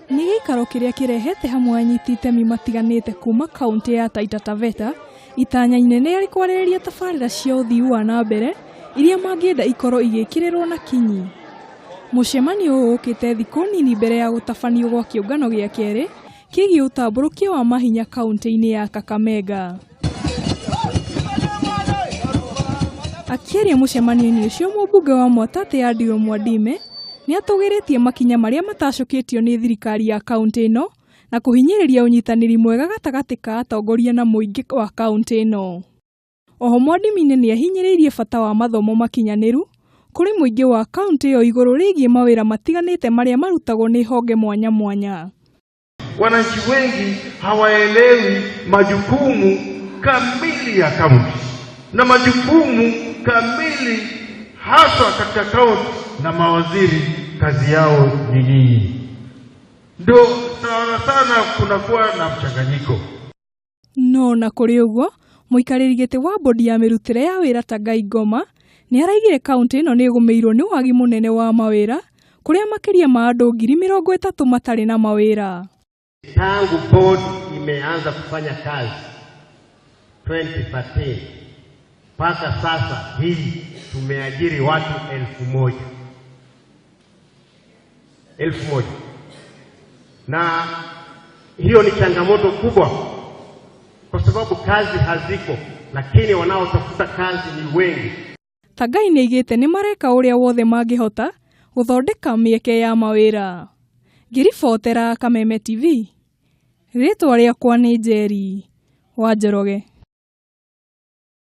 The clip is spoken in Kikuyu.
Nĩ gĩikaro kĩrĩa kĩrehete hamwe anyiti itemi matiganĩte kuma kaunti ya Taita Taveta itanya inene arĩ kwarĩrĩria tabarĩra cia ũthii wa na mbere iria mangĩenda ikorwo igĩkĩrĩrwo na kinyi. Mũcemanio ũyũ ũkĩte thikũ nini mbere ya gũtabanio gwa kĩũngano gĩa kerĩ kĩgiĩ ũtambũrũkia wa mahinya kaunti-inĩ ya Kakamega. Akĩaria mũcemanio-inĩ ũcio mũmbunge wa Mwatate Andrew Mwadime nĩ atũgĩrĩtie makinya marĩa matacũkĩtio nĩ thirikari ya kaunti ĩno na kũhinyĩrĩria ũnyitanĩri mwega gatagatĩ ka atongoria na mũingĩ wa kaunti ĩno. Oho Mwadimine nĩ ahinyĩrĩirie bata wa mathomo makinyanĩru kũrĩ mũingĩ wa kaunti ĩyo igũrũ rĩgiĩ mawĩra matiganĩte marĩa marutagwo nĩ honge mwanya mwanya. Wananchi wengi hawaelewi majukumu kamili ya kaunti na majukumu kamili haswa katika kaunti na mawaziri kazi yao ni nini. Ndio sana sana kunakuwa na mchanganyiko. No na kũrĩ ũguo mũikarĩri gĩtĩ wa bodi ya mĩrutĩre ya wĩra Tangai Ngoma nĩ araigire kaunti ĩno nĩ ĩgũmĩirwo nĩ wagi mũnene wa mawĩra kũrĩa makĩria ma andũ 30,000 matarĩ na mawĩra. Tangu board imeanza kufanya kazi 2013 mpaka sasa hii tumeajiri watu 1,000. 1,000. Na hiyo ni changamoto kubwa kwa sababu kazi haziko, lakini wanaotafuta kazi ni wengi. Tangai nĩ aigĩte nĩ mareka ũrĩa wothe mangĩhota gũthondeka mĩeke ya mawĩra. Ngĩribotera Kameme TV, rĩtwa rĩakwa nĩ Njeri wa Njoroge.